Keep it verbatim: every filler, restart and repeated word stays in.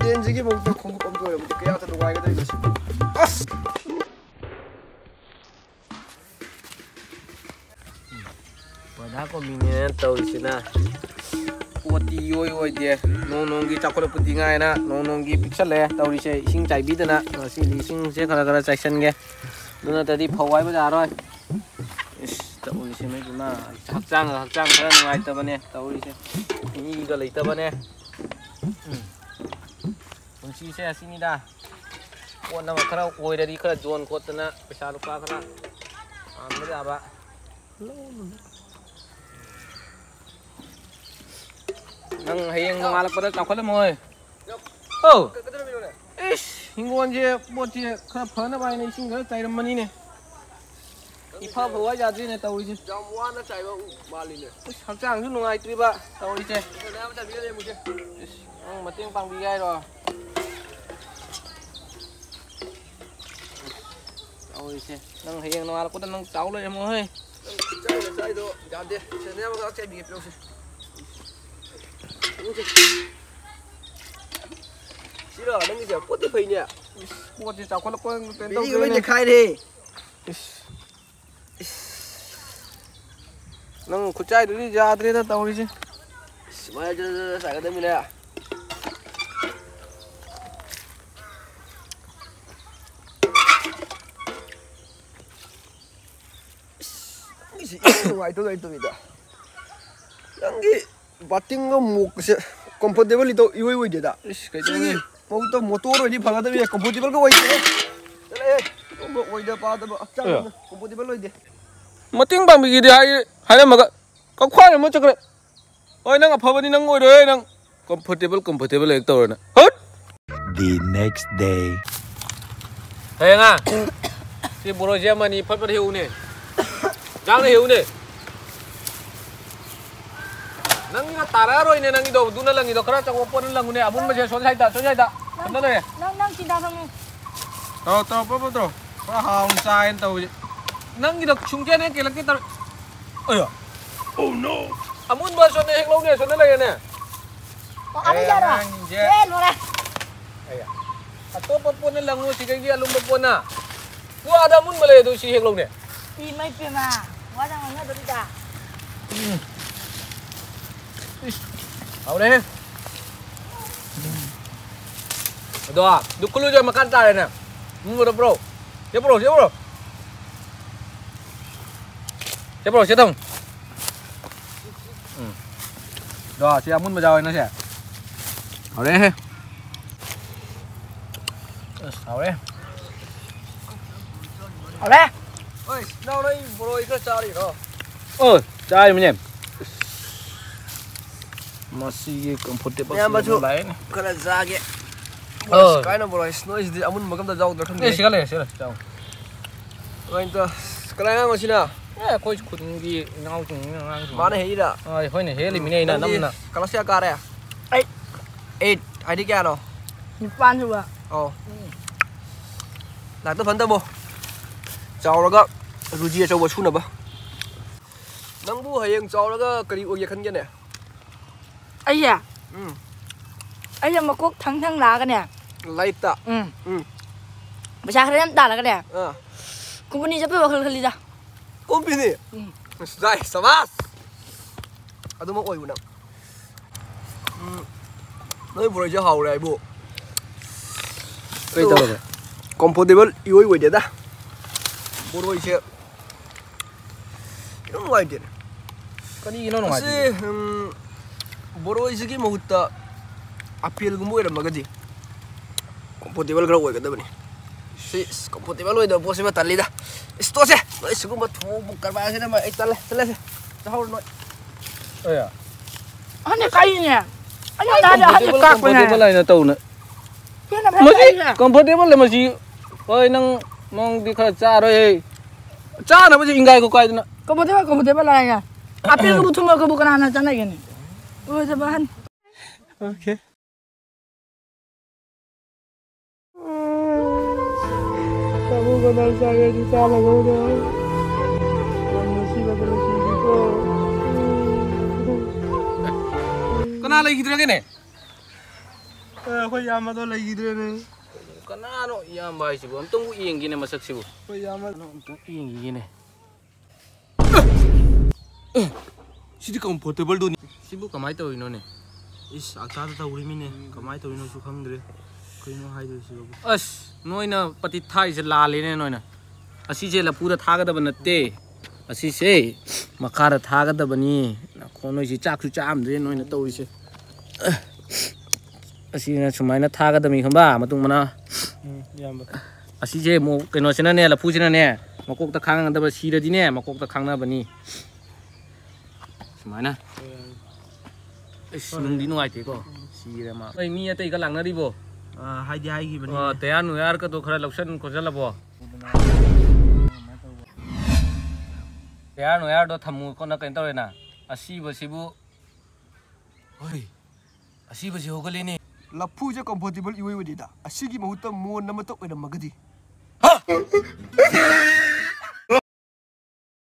ꯇꯦꯟꯁꯤꯒꯤ ꯃꯍꯨꯠꯇ ꯈꯣꯡꯎꯞ ꯑꯃ ꯑꯣꯏꯔꯕꯗꯤ ꯀꯌꯥꯗ ꯅꯨꯡꯉꯥꯏꯒꯗꯧꯔꯤꯕ ꯁꯤ? ꯑꯁ! ꯕꯣꯗꯥ ꯀꯣꯃꯤꯅꯦꯅ ꯇꯧꯔꯤꯁꯤꯅ꯫ ꯄꯣꯠꯇꯤ ꯏꯑꯣꯏ ꯑꯣꯏꯗꯦ꯫ ꯅꯣꯡ ꯅꯣꯡꯒꯤ ꯆꯥꯎꯈꯠꯂꯛꯄꯗꯤ ꯉꯥꯏꯅ ꯅꯣꯡ ꯅꯣꯡꯒꯤ ꯄꯤꯛꯁꯜꯂꯦ ꯇꯧꯔꯤꯁꯦ꯫ ꯏꯁꯤꯡ ꯆꯥꯏꯕꯤꯗꯅ ꯉꯁꯤꯗꯤ ꯏꯁꯤꯡꯁꯦ ꯈꯔ ꯈꯔ ꯆꯥꯏꯁꯟꯒꯦ꯫ ꯑꯗꯨ ꯅꯠꯇ꯭ꯔꯗꯤ ꯐꯧ ꯍꯥꯏꯕ ꯌꯥꯔꯣꯏ꯫ ꯏꯁ, ꯇꯧꯔꯤꯁꯦ ꯅꯣꯏꯗꯨꯅ꯫ ꯍꯛꯆꯥꯡ, ꯍꯛꯆꯥꯡ ꯈꯔ ꯅꯨꯡꯉꯥꯏꯇꯕꯅꯦ ꯇꯧꯔꯤꯁꯦ꯫ ꯃꯤꯒ ꯂꯩꯇꯕꯅꯦ꯫ ꯎꯝ꯫ ꯄꯨꯟꯁꯤꯁꯦ ꯑꯁꯤꯅꯤꯗ꯫ ꯄꯣꯠ ꯑꯃ ꯈꯔ ꯑꯣꯏꯔꯗꯤ ꯈꯔ ꯌꯣꯟ ꯈꯣꯠꯇꯅ ꯄꯩꯁꯥ ꯂꯨꯄꯥ ꯈꯔ ꯇꯥꯟꯕ ꯌꯥꯕ꯫ ꯅꯪ ꯍꯌꯦꯡ ꯅꯣꯡꯉꯥꯜꯂꯛꯄꯗ ꯆꯥꯎꯈꯠꯂꯝꯃꯣꯏ꯫ ꯑꯧ꯫ ꯏꯁ, ꯍꯤꯡꯒꯣꯜꯁꯦ ꯄꯣꯠꯁꯦ ꯈꯔ ꯐꯅꯕ ꯍꯥꯏꯅ ꯏꯁꯤꯡ ꯈꯔ ꯆꯥꯏꯔꯝꯕꯅꯤꯅꯦ꯫ ꯏꯐ ꯐꯕ ꯌꯥꯗ꯭ꯔꯤꯅꯦ ꯇꯧꯔꯤꯁꯦ꯫ ꯌꯥꯝ ꯋꯥꯅ ꯆꯥꯏꯕ ꯃꯥꯜꯂꯤꯅꯦ꯫ ꯑꯁ, ꯍꯛꯆꯥꯡꯁꯨ ꯅꯨꯡꯉꯥꯏꯇ꯭ꯔꯤꯕ ꯇꯧꯔꯤꯁꯦ꯫ ꯐꯖꯅ ꯑꯃ ꯆꯥꯏꯕꯤꯔ ꯌꯦꯡꯉꯨꯁꯦ꯫ ꯏꯁ, ꯅꯪ ꯃꯇꯦꯡ ꯄꯥꯡꯕꯤꯒꯦ ꯍꯥꯏꯔꯣ? ꯇꯧꯔꯤꯁꯦ꯫ ꯅꯪ ꯍꯌꯦꯡ ꯅꯣꯡꯉꯥꯜꯂꯛꯄꯗ ꯅꯪ ꯆꯥꯎ ꯂꯩꯔꯝꯃꯣ ꯍꯦ꯫ ꯅꯪ ꯆꯥꯏꯗꯣ ꯆꯥꯏꯗꯣ ꯌꯥꯗꯦ꯫ ꯁꯦꯟꯅ ꯑꯃꯒ ꯆꯥꯏꯕꯤꯒꯦ ꯄꯤꯔꯛꯎꯁꯦ꯫ ꯁꯤꯔꯣ ꯅꯪꯒꯤꯁꯦ? ꯄꯣꯠꯇꯤ ꯐꯩꯅꯦ꯫ ꯏꯁ, ꯄꯣꯠꯁꯦ ꯆꯥꯎꯈꯠꯂꯛꯄ ꯀꯩꯅꯣ ꯕꯦꯔꯤꯒ ꯂꯣꯏ ꯇꯧꯗꯣꯏꯅꯦ꯫ ꯅꯦꯈꯥꯏꯔꯦ꯫ ꯏꯁ꯫ ꯏꯁ꯫ ꯅꯪ ꯈꯨꯠꯆꯥꯏꯗꯨꯗꯤ ꯌꯥꯗ꯭ꯔꯦꯗ ꯇꯧꯔꯤꯁꯦ꯫ ꯁꯨꯃꯥꯏꯅ ꯖꯔ ꯖꯔ ꯆꯥꯏꯒꯗꯕꯅꯤꯅꯦ꯫ ꯏꯁ, ꯅꯪꯒꯤꯁꯤ ꯏꯅꯨꯡ ꯅꯨꯡꯉꯥꯏꯇꯕ ꯂꯩꯇꯕꯤꯗ꯫ ꯅꯪꯒꯤ ꯕꯥꯇꯤꯟꯒ ꯃꯣꯛꯀꯁꯦ comfortable ꯏꯇꯧ ꯏꯑꯣꯏ ꯑꯣꯏꯗꯦꯗ꯫ ꯏꯁ, ꯀꯩꯗꯧꯅꯤ? ꯁꯤꯒꯤ ꯃꯍꯨꯠꯇ ꯃꯣꯇꯣꯔ ꯑꯣꯏꯗꯤ ꯐꯒꯗꯕꯅꯤ, comfortable ꯒ ꯑꯣꯏꯗꯦ꯫ ꯆꯠꯂꯍꯦ, ꯑꯣꯟꯕ ꯑꯣꯏꯗ ꯄꯥꯗꯕ ꯍꯛꯆꯥꯡ ꯑꯦ꯫ ꯑꯃ comfortable ꯑꯣꯏꯗꯦ꯫ ꯃꯇꯦꯡ ꯄꯥꯡꯕꯤꯒꯦꯗꯤ ꯍꯥꯏ-, ꯍꯥꯏꯔꯝꯃꯒ ꯀꯛꯈꯥꯏꯔꯝꯃ ꯆꯠꯈ꯭ꯔꯦ꯫ ꯍꯣꯏ, ꯅꯪ ꯑꯐꯕꯗꯤ ꯅꯪ ꯑꯣꯏꯔꯣꯏ, ꯅꯪ꯫ Comfortable, comfortable ꯍꯦꯛ ꯇꯧꯔꯅ꯫ ꯍꯨꯠ! The next day. ꯍꯌꯦꯡ ꯑꯥ, ꯁꯤ ꯕꯣꯔꯣꯏꯁꯦ ꯑꯃꯅꯤ ꯐꯠ ꯐꯠ ꯍꯦꯛꯎꯅꯦ꯫ ꯌꯥꯝꯅ ꯍꯦꯛꯎꯅꯦ꯫ ꯅꯪꯒꯤꯗꯣ ꯇꯥꯔꯛꯑꯔꯣꯏꯅꯦ, ꯅꯪꯒꯤꯗꯣ꯫ ꯑꯗꯨꯅ ꯂꯪꯉꯤꯗꯣ ꯈꯔ ꯑꯆꯧꯕ ꯄꯣꯠꯅ ꯂꯪꯉꯨꯅꯦ꯫ ꯑꯃꯨꯟꯕꯁꯦ ꯁꯣꯝ ꯁꯥꯏꯗ, ꯁꯣꯝ ꯁꯥꯏꯗ꯫ ꯁꯣꯝꯗ ꯂꯩꯔꯦ꯫ ꯅꯪ, ꯅꯪ ꯆꯤꯟꯖꯥꯛ ꯊꯝꯃꯨ꯫ ꯇꯧꯔꯣ, ꯇꯧꯔꯣ, ꯄꯣꯠ, ꯄꯣꯠ ꯇꯧꯔꯣ꯫ ꯈꯔ ꯍꯥꯎꯅ ꯆꯥꯏꯅ ꯇꯧꯔꯤ꯫ ꯅꯪꯒꯤꯗꯣ ꯁꯨꯡꯀꯦꯟ ꯍꯦꯛ ꯀꯦꯜꯂꯛꯀꯦ ꯇꯧꯔꯦ꯫ ꯑꯌꯥ꯫ Oh no! ꯑꯃꯨꯟꯕ ꯁꯣꯝꯗ ꯍꯦꯛ ꯂꯧꯅꯦ, ꯁꯣꯝꯗ ꯂꯩꯔꯦꯅꯦ꯫ ꯑꯣ, ꯑꯗꯨ ꯑꯦ, ꯌꯥꯔꯣ? ꯑꯉꯥꯡꯁꯤꯡꯁꯦ꯫ ꯑꯦ, ꯂꯣꯏꯔꯦ꯫ ꯑꯇꯣꯞꯄ ꯄꯣꯠꯅ ꯂꯪꯉꯨ, ꯁꯤꯗꯒꯤ ꯑꯂꯨꯝꯕ ꯄꯣꯠꯅ꯫ ꯋꯥꯗ ꯑꯃꯨꯟꯕ ꯂꯩ, ꯑꯗꯨ ꯁꯤ ꯍꯦꯛ ꯂꯧꯅꯦ꯫ ꯏꯃꯩ ꯄꯦꯝꯃ, ꯋꯥꯗ ꯉꯥꯡꯅꯗꯣꯔꯤꯗ꯫ ꯎꯝ꯫ ꯏꯁ, ꯍꯥꯎꯔꯦꯍꯦ꯫ ꯑꯗꯣ, ꯑꯗꯨ ꯈꯨꯜꯂꯨꯁꯦ ꯃꯈꯥ ꯇꯥꯔꯦꯅꯦ꯫ ꯃꯨꯟꯕꯗꯣ ꯄꯨꯔꯛꯑꯣ꯫ ꯁꯤ ꯄꯨꯔꯛꯑꯣ, ꯁꯤ ꯄꯨꯔꯛꯑꯣ꯫ ꯁꯤ ꯄꯨꯔꯛꯑꯣ, ꯁꯤ ꯊꯝꯃꯨ꯫ ꯎꯝ꯫ ꯑꯗꯣ, ꯁꯤ ꯑꯃꯨꯟꯕ ꯌꯥꯎꯋꯦꯅ ꯁꯦ꯫ ꯍꯥꯎꯔꯦꯍꯦ꯫ ꯑꯁ, ꯍꯥꯎꯔꯦ꯫ ꯍꯥꯎꯔꯦ꯫ ꯍꯣꯏ, ꯏꯅꯥꯎ, ꯅꯣꯏ ꯕꯣꯔꯣꯏ ꯈꯔ ꯆꯥꯔꯤꯔꯣ? ꯑꯣ, ꯆꯥꯔꯤꯃꯤꯅꯦ꯫ ꯃꯁꯤꯒꯤ comfortable ꯏꯌꯥꯝꯕꯁꯨ ꯂꯥꯛꯑꯦꯅꯦ꯫ ꯈꯔ ꯆꯥꯒꯦ꯫ ꯑꯣ꯫ ꯑꯁ, ꯀꯥꯏꯅ ꯕꯣꯔꯣꯏ, ꯅꯣꯏꯁꯤꯗꯤ ꯑꯃꯨꯟꯕꯒ ꯑꯝꯇ ꯌꯥꯎꯗ꯭ꯔꯥ ꯈꯪꯗꯦ꯫ ꯑꯦ, ꯁꯤꯒ ꯂꯩꯔꯦ, ꯁꯤꯒ ꯂꯩꯔꯦ, ꯆꯥꯎ꯫ ꯀꯃꯥꯏꯅ ꯇꯧ-, ꯀꯅꯥ ꯑꯉꯥꯡꯅꯣ ꯁꯤꯅ? ꯑꯦ, ꯑꯩꯈꯣꯏ ꯈꯨꯟꯒꯤ ꯏꯅꯥꯎꯁꯤꯡ, ꯑꯉꯥꯡꯁꯤꯡ꯫ ꯃꯥꯅ ꯍꯦꯛꯏꯔꯥ? ꯑꯥ, ꯑꯩꯈꯣꯏꯅ ꯍꯦꯛꯂꯤꯃꯤꯅꯦ, ꯑꯩꯅ ꯅꯪꯗꯤ ꯅꯝꯅ꯫ Class ꯀꯌꯥ ꯀꯥꯔꯦ? Eight꯫ Eight ꯍꯥꯏꯗꯤ ꯀꯌꯥꯅꯣ? ꯅꯤꯄꯥꯟ ꯁꯨꯕ꯫ ꯑꯧ꯫ ꯎꯝ꯫ ꯂꯥꯏꯔꯤꯛꯇꯣ ꯐꯖꯅ ꯇꯝꯃꯣ꯫ ꯆꯥꯎꯔꯒ ꯔꯨꯖꯤ ꯑꯆꯧꯕ ꯁꯨꯅꯕ꯫ ꯅꯪꯕꯨ ꯍꯌꯦꯡ ꯆꯥꯎꯔꯒ ꯀꯔꯤ ꯑꯣꯏꯒꯦ ꯈꯟꯒꯦꯅꯦ? ꯑꯩꯁꯦ? ꯎꯝ꯫ ꯑꯩꯁꯦ ꯃꯀꯣꯛ ꯊꯪ ꯊꯪ ꯂꯥꯛꯑꯒꯅꯦ꯫ ꯂꯥꯏꯔꯤꯛꯇ? ꯎꯝ꯫ ꯎꯝ꯫ ꯄꯩꯁꯥ ꯈꯔ ꯌꯥꯝ ꯇꯥꯜꯂꯒꯅꯦ꯫ ꯑꯥ꯫ Company ꯆꯠꯄꯒꯤ ꯋꯥꯈꯜ ꯈꯜꯂꯤꯗ꯫ Company? ꯎꯝ꯫ ꯑꯁ, ꯌꯥꯏ, ꯁꯕꯥꯁ! ꯑꯗꯨꯃꯛ ꯑꯣꯏꯌꯨ ꯅꯪ꯫ ꯎꯝ, ꯅꯣꯏ ꯕꯣꯔꯣꯏꯁꯦ ꯍꯥꯎꯔꯦ ꯍꯥꯏꯕꯨ꯫ ꯀꯩ ꯇꯧꯔꯒꯦ? Comfortable ꯏꯑꯣꯏ ꯑꯣꯏꯗꯦꯗ꯫ ꯕꯣꯔꯣꯏꯁꯦ ꯌꯥꯝ ꯅꯨꯡꯉꯥꯏꯇꯦꯅꯦ꯫ ꯀꯔꯤꯒꯤꯅꯣ ꯃꯁꯤ, ꯅꯨꯡꯉꯥꯏꯇ꯭ꯔꯤꯁꯦ? ꯎꯝ, ꯕꯣꯔꯣꯏꯁꯤꯒꯤ ꯃꯍꯨꯠꯇ ꯑꯄꯦꯜꯒꯨꯝꯕ ꯑꯣꯏꯔꯝꯃꯒꯗꯤ comfortable ꯈꯔ ꯑꯣꯏꯒꯗꯕꯅꯤ꯫ ꯁꯤ, ꯏꯁ, comfortable ꯑꯣꯏꯗꯕ ꯄꯣꯠꯁꯤꯃ ꯇꯜꯂꯤꯗ꯫ ꯏꯁ, ꯇꯣꯛꯁꯦ꯫ ꯅꯣꯏ ꯁꯤꯒꯨꯝꯕ ꯊꯣꯡꯕ ꯀꯔꯕꯥꯔꯁꯤꯅ ꯑꯩ ꯇꯜꯂꯦ꯫ ꯆꯠꯂꯁꯦ꯫ ꯆꯥꯍꯧꯔꯣ ꯅꯣꯏ꯫ ꯑꯦ꯫ ꯑꯗꯨꯅꯦ ꯀꯩꯅꯦ? ꯑꯩ ꯅꯍꯥꯟꯗꯤ ꯑꯍꯥꯟꯕ comfortable, ꯀꯥꯛꯄꯅꯦ꯫ Comfortable ꯍꯥꯏꯅ ꯇꯧꯅ-, ꯀꯩꯅꯣ ꯃꯁꯤ ꯐꯔꯛ ꯇꯥꯏꯁꯦ? Comfortable ꯂꯩ ꯃꯁꯤ꯫ ꯍꯣꯏ, ꯅꯪ ꯃꯑꯣꯡꯗꯤ ꯈꯔ ꯆꯥꯔꯣꯏ꯫ ꯆꯥꯅꯕꯁꯤ ꯏꯪꯒꯥꯏ ꯈꯣꯀꯥꯏꯗꯅ꯫ Comfortable, comfortable ꯍꯥꯏꯅ꯫ ꯑꯄꯦꯜꯒꯕꯨ ꯊꯨꯝꯃꯒꯕꯨ ꯀꯅꯥꯅ ꯆꯥꯅꯒꯦꯅꯦ? ꯑꯣꯏꯗꯕ ꯑꯍꯟ꯫ Okay꯫ ꯇꯥꯃꯣ ꯀꯅꯥ ꯆꯥꯒꯦ? ꯑꯩꯗꯤ ꯆꯥꯅꯕ ꯍꯣꯠꯅ-, ꯌꯥꯝ ꯅꯨꯡꯁꯤꯕꯗ ꯅꯨꯡꯁꯤꯕꯤꯀꯣ꯫ ꯀꯅꯥ ꯂꯩꯈꯤꯗ꯭ꯔꯒꯦꯅꯦ? ꯑꯩꯈꯣꯏ ꯏꯌꯥꯝꯕꯗꯣ ꯂꯩꯈꯤꯗ꯭ꯔꯦꯅꯦ꯫ ꯀꯅꯥꯅꯣ ꯏꯌꯥꯝꯕ ꯍꯥꯏꯁꯤꯕꯨ? ꯑꯝꯇꯪꯕꯨ ꯌꯦꯡꯒꯦꯅꯦ ꯃꯁꯛꯁꯤꯕꯨ꯫ ꯑꯩꯈꯣꯏ ꯏꯌꯥꯝꯕ ꯑꯝꯇꯪ ꯌꯦꯡꯈꯤꯒꯦꯅꯦ꯫ ꯑꯦ, ꯁꯤꯗꯤ ꯀꯝꯐꯣꯔꯇꯦꯕꯜꯗꯨꯅꯤ꯫ ꯁꯤꯕꯨ ꯀꯃꯥꯏꯅ ꯇꯧꯔꯤꯅꯣꯅꯦ? ꯏꯁ, ꯑꯛꯇꯥꯗ ꯇꯧꯔꯤꯃꯤꯅꯦ꯫ ꯀꯃꯥꯏꯅ ꯇꯧꯔꯤꯅꯣꯁꯨ ꯈꯪꯗ꯭ꯔꯦ꯫ ꯀꯩꯅꯣ ꯍꯥꯏꯗꯣꯏꯁꯤꯕꯨ? ꯑꯁ, ꯅꯣꯏꯅ ꯄꯇꯤ ꯊꯥꯏꯁꯦ ꯂꯥꯜꯂꯦꯅꯦ ꯅꯣꯏꯅ꯫ ꯑꯁꯤꯁꯦ ꯂꯐꯨꯗ ꯊꯥꯒꯗꯕ ꯅꯠꯇꯦ꯫ ꯑꯁꯤꯁꯦ ꯃꯈꯥꯗ ꯊꯥꯒꯗꯕꯅꯤ꯫ ꯅꯈꯣ ꯅꯣꯏꯁꯤ ꯆꯥꯛꯁꯨ ꯆꯥꯔꯝꯗ꯭ꯔꯦ ꯅꯣꯏꯅ ꯇꯧꯔꯤꯁꯦ꯫ ꯑꯁꯤꯅ ꯁꯨꯃꯥꯏꯅ ꯊꯥꯒꯗꯕꯅꯤ ꯈꯪꯕ, ꯃꯇꯨꯡ ꯃꯅꯥ꯫ ꯎꯝ, ꯏꯌꯥꯝꯕ꯫ ꯑꯁꯤꯁꯦ ꯑꯃꯨꯛ ꯀꯩꯅꯣꯁꯤꯅꯅꯦ, ꯂꯐꯨꯁꯤꯅꯅꯦ, ꯃꯀꯣꯛꯇ ꯈꯥꯡꯒꯗꯕ, ꯁꯤꯔꯗꯤꯅꯦ, ꯃꯀꯣꯛꯇ ꯈꯥꯡꯅꯕꯅꯤ꯫ ꯁꯨꯃꯥꯏꯅ꯫ ꯍꯣꯏ, ꯏꯌꯥꯝꯕ꯫ ꯑꯩꯁ, ꯍꯣꯏ, ꯅꯨꯡꯗꯤ ꯍꯣꯏ꯫ ꯅꯨꯡꯉꯥꯏꯇꯦꯀꯣ꯫ ꯁꯤꯔꯦ ꯃꯥ꯫ ꯍꯣꯏ, ꯃꯤ ꯑꯇꯩꯒ ꯂꯥꯛꯅꯔꯤꯕꯣ? ꯑꯥ, ꯍꯥꯏꯗꯤ ꯍꯥꯏꯈꯤꯕꯅꯤ꯫ ꯑꯣ, ꯇꯌꯥꯔ ꯅꯨꯡꯌꯥꯔꯒꯗꯣ ꯈꯔ ꯂꯧꯁꯟ ꯈꯣꯠꯆꯜꯂꯕꯣ? ꯇꯌꯥꯔ ꯅꯨꯡꯌꯥꯔꯗꯣ ꯊꯝꯃꯨ ꯈꯣꯠꯅ ꯀꯩꯅꯣ ꯇꯧꯔꯦꯅ꯫ ꯑꯁꯤꯕꯁꯤꯕꯨ꯫ ꯍꯣꯏ, ꯑꯁꯤꯕꯁꯤ ꯍꯧꯒꯠꯂꯤꯅꯦ꯫ ꯂꯐꯨꯁꯦ ꯀꯝꯐꯣꯔꯇꯦꯕꯜ ꯏꯑꯣꯏ ꯑꯣꯏꯗꯦꯗ꯫ ꯑꯁꯤꯒꯤ ꯃꯍꯨꯠꯇ ꯃꯣꯟ ꯑꯃꯇ ꯑꯣꯏꯔꯝꯃꯒꯗꯤ꯫